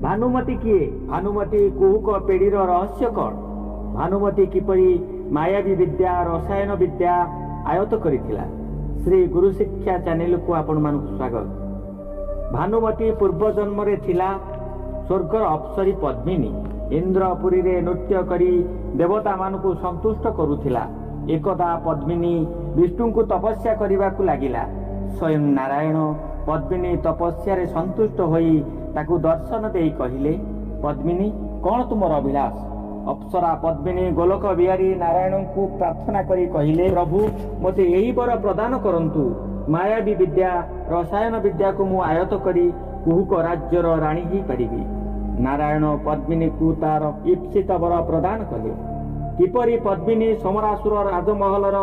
ଭାନୁମତୀ କିଏ? ଭାନୁମତୀ କୁହୁକ ପେଡ଼ିର ରହସ୍ୟ କ'ଣ? ଭାନୁମତୀ କିପରି ମାୟାବୀ ବିଦ୍ୟା, ରସାୟନ ବିଦ୍ୟା ଆୟତ୍ତ କରିଥିଲା? ଶ୍ରୀ ଗୁରୁ ଶିକ୍ଷା ଚ୍ୟାନେଲକୁ ଆପଣମାନଙ୍କୁ ସ୍ୱାଗତ। ଭାନୁମତୀ ପୂର୍ବ ଜନ୍ମରେ ଥିଲା ସ୍ୱର୍ଗର ଅପ୍ସରୀ ପଦ୍ମିନୀ। ଇନ୍ଦ୍ରପୁରୀରେ ନୃତ୍ୟ କରି ଦେବତାମାନଙ୍କୁ ସନ୍ତୁଷ୍ଟ କରୁଥିଲା। ଏକଦା ପଦ୍ମିନୀ ବିଷ୍ଣୁଙ୍କୁ ତପସ୍ୟା କରିବାକୁ ଲାଗିଲା। ସ୍ୱୟଂ ନାରାୟଣ ପଦ୍ମିନୀ ତପସ୍ୟାରେ ସନ୍ତୁଷ୍ଟ ହୋଇ ତାକୁ ଦର୍ଶନ ଦେଇ କହିଲେ, "ପଦ୍ମିନୀ, କ'ଣ ତୁମର ଅଭିଳାଷ?" ଅପ୍ସରା ପଦ୍ମିନୀ ଗୋଲକ ବିହାରୀ ନାରାୟଣଙ୍କୁ ପ୍ରାର୍ଥନା କରି କହିଲେ, "ପ୍ରଭୁ, ମୋତେ ଏହି ବର ପ୍ରଦାନ କରନ୍ତୁ, ମାୟାବୀ ବିଦ୍ୟା, ରସାୟନ ବିଦ୍ୟାକୁ ମୁଁ ଆୟତ୍ତ କରି କୁହୁକ ରାଜ୍ୟର ରାଣୀ ହେଇପାରିବି।" ନାରାୟଣ ପଦ୍ମିନୀକୁ ତାର ଇପ୍ସିତ ବର ପ୍ରଦାନ କଲେ। କିପରି ପଦ୍ମିନୀ ସମରାସୁର ରାଜମହଲର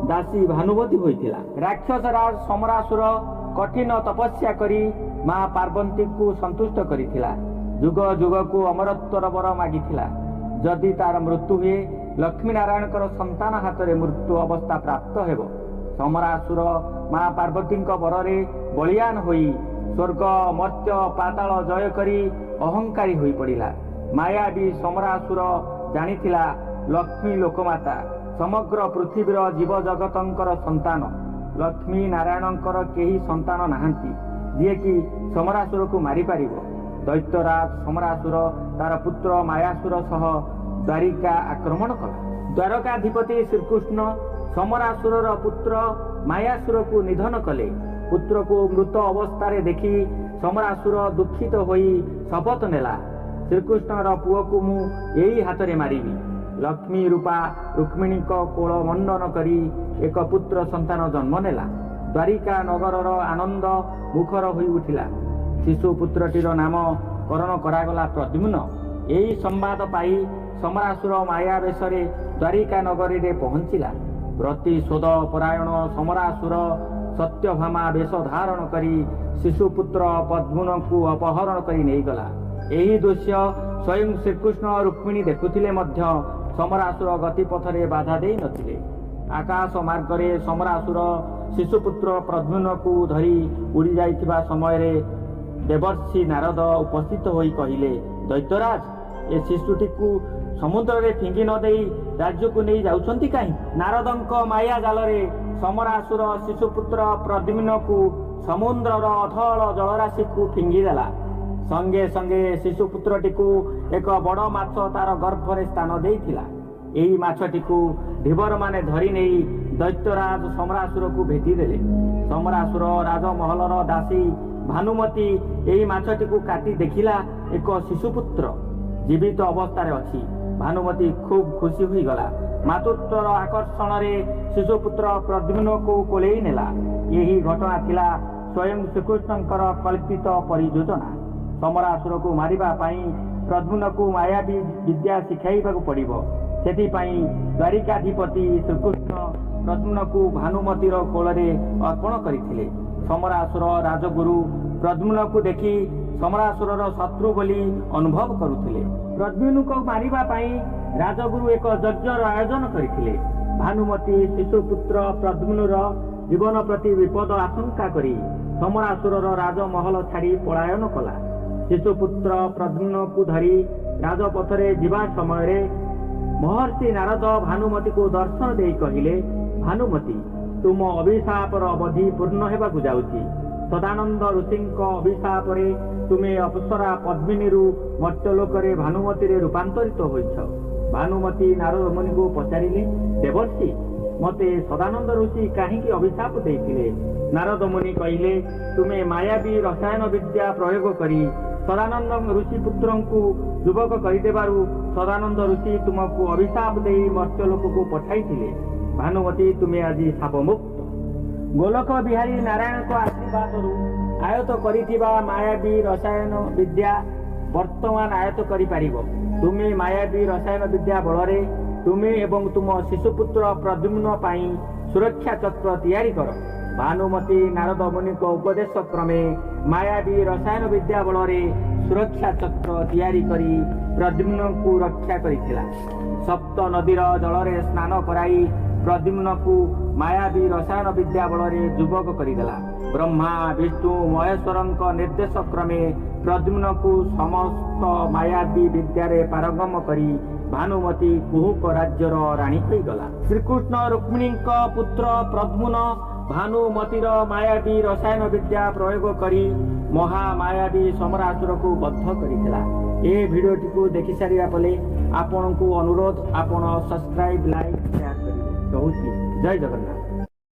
ଦାସୀ ଭାନୁମତୀ ହୋଇଥିଲା? ରାକ୍ଷସ ରାଜ ସମରାସୁର କଠିନ ତପସ୍ୟା କରି ମା ପାର୍ବତୀଙ୍କୁ ସନ୍ତୁଷ୍ଟ କରିଥିଲା। ଯୁଗ ଯୁଗକୁ ଅମରତ୍ୱର ବର ମାଗିଥିଲା। ଯଦି ତାର ମୃତ୍ୟୁ ହୁଏ, ଲକ୍ଷ୍ମୀ ନାରାୟଣଙ୍କର ସନ୍ତାନ ହାତରେ ମୃତ୍ୟୁ ଅବସ୍ଥା ପ୍ରାପ୍ତ ହେବ। ସମରାସୁର ମା ପାର୍ବତୀଙ୍କ ବରରେ ବଳିଆନ ହୋଇ ସ୍ୱର୍ଗ, ମର୍ତ୍ତ୍ୟ, ପାତାଳ ଜୟ କରି ଅହଙ୍କାରୀ ହୋଇପଡ଼ିଲା। ମାୟାବୀ ସମରାସୁର ଜାଣିଥିଲା, ଲକ୍ଷ୍ମୀ ଲୋକମାତା, ସମଗ୍ର ପୃଥିବୀର ଜୀବଜଗତଙ୍କର ସନ୍ତାନ। ଲକ୍ଷ୍ମୀ ନାରାୟଣଙ୍କର କେହି ସନ୍ତାନ ନାହାନ୍ତି, ଯିଏକି ସମରାସୁରକୁ ମାରିପାରିବ। ଦୈତ୍ୟରାଜ ସମରାସୁର ତାର ପୁତ୍ର ମାୟାସୁର ସହ ଦ୍ୱାରିକା ଆକ୍ରମଣ କଲା। ଦ୍ୱାରକାଧିପତି ଶ୍ରୀକୃଷ୍ଣ ସମରାସୁରର ପୁତ୍ର ମାୟାସୁରକୁ ନିଧନ କଲେ। ପୁତ୍ରକୁ ମୃତ ଅବସ୍ଥାରେ ଦେଖି ସମରାସୁର ଦୁଃଖିତ ହୋଇ ଶପଥ ନେଲା, "ଶ୍ରୀକୃଷ୍ଣର ପୁଅକୁ ମୁଁ ଏଇ ହାତରେ ମାରିବି।" ଲକ୍ଷ୍ମୀ ରୂପା ରୁକ୍ମିଣୀଙ୍କ କୋଳ ମଣ୍ଡନ କରି ଏକ ପୁତ୍ର ସନ୍ତାନ ଜନ୍ମ ନେଲା। ଦ୍ୱାରିକା ନଗରର ଆନନ୍ଦ ମୁଖର ହୋଇ ଉଠିଲା। ଶିଶୁ ପୁତ୍ରଟିର ନାମ କରଣ କରାଗଲା ପ୍ରଦ୍ୟୁମ୍ନ। ଏହି ସମ୍ବାଦ ପାଇ ସମରାସୁର ମାୟା ବେଶରେ ଦ୍ୱାରିକା ନଗରୀରେ ପହଞ୍ଚିଲା। ପ୍ରତିଶୋଧ ପରାୟଣ ସମରାସୁର ସତ୍ୟଭାମା ବେଶ ଧାରଣ କରି ଶିଶୁପୁତ୍ର ପ୍ରଦ୍ୟୁମ୍ନକୁ ଅପହରଣ କରି ନେଇଗଲା। ଏହି ଦୃଶ୍ୟ ସ୍ୱୟଂ ଶ୍ରୀକୃଷ୍ଣ ରୁକ୍ମିଣୀ ଦେଖୁଥିଲେ ମଧ୍ୟ ସମରାସୁର ଗତିପଥରେ ବାଧା ଦେଇ ନଥିଲେ। ଆକାଶ ମାର୍ଗରେ ସମରାସୁର ଶିଶୁପୁତ୍ର ପ୍ରଦ୍ୟୁମ୍ନକୁ ଧରି ଉଡ଼ି ଯାଇଥିବା ସମୟରେ ଦେବର୍ଷି ନାରଦ ଉପସ୍ଥିତ ହୋଇ କହିଲେ, "ଦୈତ୍ୟରାଜ, ଏ ଶିଶୁଟିକୁ ସମୁଦ୍ରରେ ଫିଙ୍ଗି ନ ଦେଇ ରାଜ୍ୟକୁ ନେଇ ଯାଉଛନ୍ତି କାହିଁ?" ନାରଦଙ୍କ ମାୟା ଜାଲରେ ସମରାସୁର ଶିଶୁପୁତ୍ର ପ୍ରଦ୍ୟୁମ୍ନକୁ ସମୁଦ୍ରର ଅଥଳ ଜଳରାଶିକୁ ଫିଙ୍ଗିଦେଲା। ସଙ୍ଗେ ସଙ୍ଗେ ଶିଶୁପୁତ୍ରଟିକୁ ଏକ ବଡ଼ ମାଛ ତାର ଗର୍ଭରେ ସ୍ଥାନ ଦେଇଥିଲା। ଏହି ମାଛଟିକୁ ଧୀବରମାନେ ଧରି ନେଇ ଦୈତ୍ୟରାଜ ସମରାସୁରକୁ ଭେଟିଦେଲେ। ସମରାସୁର ରାଜମହଲର ଦାସୀ ଭାନୁମତୀ ଏହି ମାଛଟିକୁ କାଟି ଦେଖିଲା, ଏକ ଶିଶୁପୁତ୍ର ଜୀବିତ ଅବସ୍ଥାରେ ଅଛି। ଭାନୁମତୀ ଖୁବ୍ ଖୁସି ହୋଇଗଲା। ମାତୃତ୍ୱର ଆକର୍ଷଣରେ ଶିଶୁପୁତ୍ର ପ୍ରଦ୍ୟୁମ୍ନକୁ କୋଳେଇ ନେଲା। ଏହି ଘଟଣା ଥିଲା ସ୍ୱୟଂ ଶ୍ରୀକୃଷ୍ଣଙ୍କର କଳ୍ପିତ ପରିଯୋଜନା। ସମରାସୁରକୁ ମାରିବା ପାଇଁ ପ୍ରଦ୍ୟୁମ୍ନକୁ ମାୟାବୀ ବିଦ୍ୟା ଶିଖାଇବାକୁ ପଡ଼ିବ। ସେଥିପାଇଁ ଦ୍ୱାରିକାଧିପତି ଶ୍ରୀକୃଷ୍ଣ ପ୍ରଦ୍ୟୁମ୍ନକୁ ଭାନୁମତୀର କୋଳରେ ଅର୍ପଣ କରିଥିଲେ। ସମରାସୁର ରାଜଗୁରୁ ପ୍ରଦ୍ୟୁମ୍ନକୁ ଦେଖି ସମରାସୁରର ଶତ୍ରୁ ବୋଲି ଅନୁଭବ କରୁଥିଲେ। ପ୍ରଦ୍ୟୁମ୍ନକୁ ମାରିବା ପାଇଁ ରାଜଗୁରୁ ଏକ ଯଜ୍ଞର ଆୟୋଜନ କରିଥିଲେ। ଭାନୁମତୀ ଶିଶୁପୁତ୍ର ପ୍ରଦ୍ୟୁମ୍ନର ଜୀବନ ପ୍ରତି ବିପଦ ଆଶଙ୍କା କରି ସମରାସୁରର ରାଜମହଲ ଛାଡ଼ି ପଳାୟନ କଲା। ଶିଶୁପୁତ୍ର ପ୍ରଦ୍ୟୁମ୍ନକୁ ଧରି ରାଜପଥରେ ଯିବା ସମୟରେ ମହର୍ଷି ନାରଦ ଭାନୁମତୀକୁ ଦର୍ଶନ ଦେଇ କହିଲେ, "ଭାନୁମତୀ, ତୁମ ଅଭିଶାପର ଅବଧି ପୂର୍ଣ୍ଣ ହେବାକୁ ଯାଉଛି। ସଦାନନ୍ଦ ଋଷିଙ୍କ ଅଭିଶାପରେ ତୁମେ ଅପ୍ସରା ପଦ୍ମିନୀରୁ ମର୍ତ୍ତ୍ୟଲୋକରେ ଭାନୁମତୀରେ ରୂପାନ୍ତରିତ ହୋଇଛ।" ଭାନୁମତୀ ନାରଦ ମୁନିଙ୍କୁ ପଚାରିଲେ, "ଦେବର୍ଷି, ମୋତେ ସଦାନନ୍ଦ ଋଷି କାହିଁକି ଅଭିଶାପ ଦେଇଥିଲେ?" ନାରଦ ମୁନି କହିଲେ, "ତୁମେ ମାୟାବୀ ରସାୟନ ବିଦ୍ୟା ପ୍ରୟୋଗ କରି ସଦାନନ୍ଦ ଋଷି ପୁତ୍ରଙ୍କୁ ଯୁବକ କରିଦେବାରୁ ସଦାନନ୍ଦ ଋଷି ତୁମକୁ ଅଭିଶାପ ଦେଇ ମର୍ତ୍ତ୍ୟଲୋକକୁ ପଠାଇଥିଲେ। ଭାନୁମତୀ, ତୁମେ ଆଜି ଶାପମୁକ୍ତ। ଗୋଲକ ବିହାରୀ ନାରାୟଣଙ୍କ ଆଶୀର୍ବାଦରୁ ଆୟତ୍ତ କରିଥିବା ମାୟାବୀ ରସାୟନ ବିଦ୍ୟା ବର୍ତ୍ତମାନ ଆୟତ୍ତ କରିପାରିବ। ତୁମେ ମାୟାବୀ ରସାୟନ ବିଦ୍ୟା ବଳରେ ତୁମେ ଏବଂ ତୁମ ଶିଶୁପୁତ୍ର ପ୍ରଦ୍ୟୁମ୍ନ ପାଇଁ ସୁରକ୍ଷା ଚକ୍ର ତିଆରି କର।" ଭାନୁମତୀ ନାରଦ ମୁନିଙ୍କ ଉପଦେଶ କ୍ରମେ ମାୟାବୀ ରସାୟନ ବିଦ୍ୟା ବଳରେ ସୁରକ୍ଷା ଚକ୍ର ତିଆରି କରି ପ୍ରଦ୍ୟୁମ୍ନକୁ ରକ୍ଷା କରିଥିଲା। ସପ୍ତ ନଦୀର ଜଳରେ ସ୍ନାନ କରାଇ ପ୍ରଦ୍ୟୁମ୍ନକୁ ମାୟାବୀ ରସାୟନ ବିଦ୍ୟା ବଳରେ ଯୁବକ କରିଦେଲା। ବ୍ରହ୍ମା, ବିଷ୍ଣୁ, ମହେଶ୍ୱରଙ୍କ ନିର୍ଦ୍ଦେଶ କ୍ରମେ ପ୍ରଦ୍ୟୁମ୍ନକୁ ସମସ୍ତ ମାୟାବୀ ବିଦ୍ୟାରେ ପାରଙ୍ଗମ କରି ଭାନୁମତୀ କୁହୁକ ରାଜ୍ୟର ରାଣୀ ହୋଇଗଲା। ଶ୍ରୀକୃଷ୍ଣ ରୁକ୍ମିଣୀଙ୍କ ପୁତ୍ର ପ୍ରଦ୍ୟୁମ୍ନ ଭାନୁମତୀର ମାୟାବୀ ରସାୟନ ବିଦ୍ୟା ପ୍ରୟୋଗ କରି ମହାମାୟାବୀ ସମରାସୁରକୁ ବଦ୍ଧ କରିଥିଲା। ଏ ଭିଡ଼ିଓଟିକୁ ଦେଖି ସାରିବା ପରେ ଆପଣଙ୍କୁ ଅନୁରୋଧ, ଆପଣ ସବସ୍କ୍ରାଇବ୍, ଲାଇକ୍, ସେୟାର କରିବେ। ରହୁଛି, ଜୟ ଜଗନ୍ନାଥ।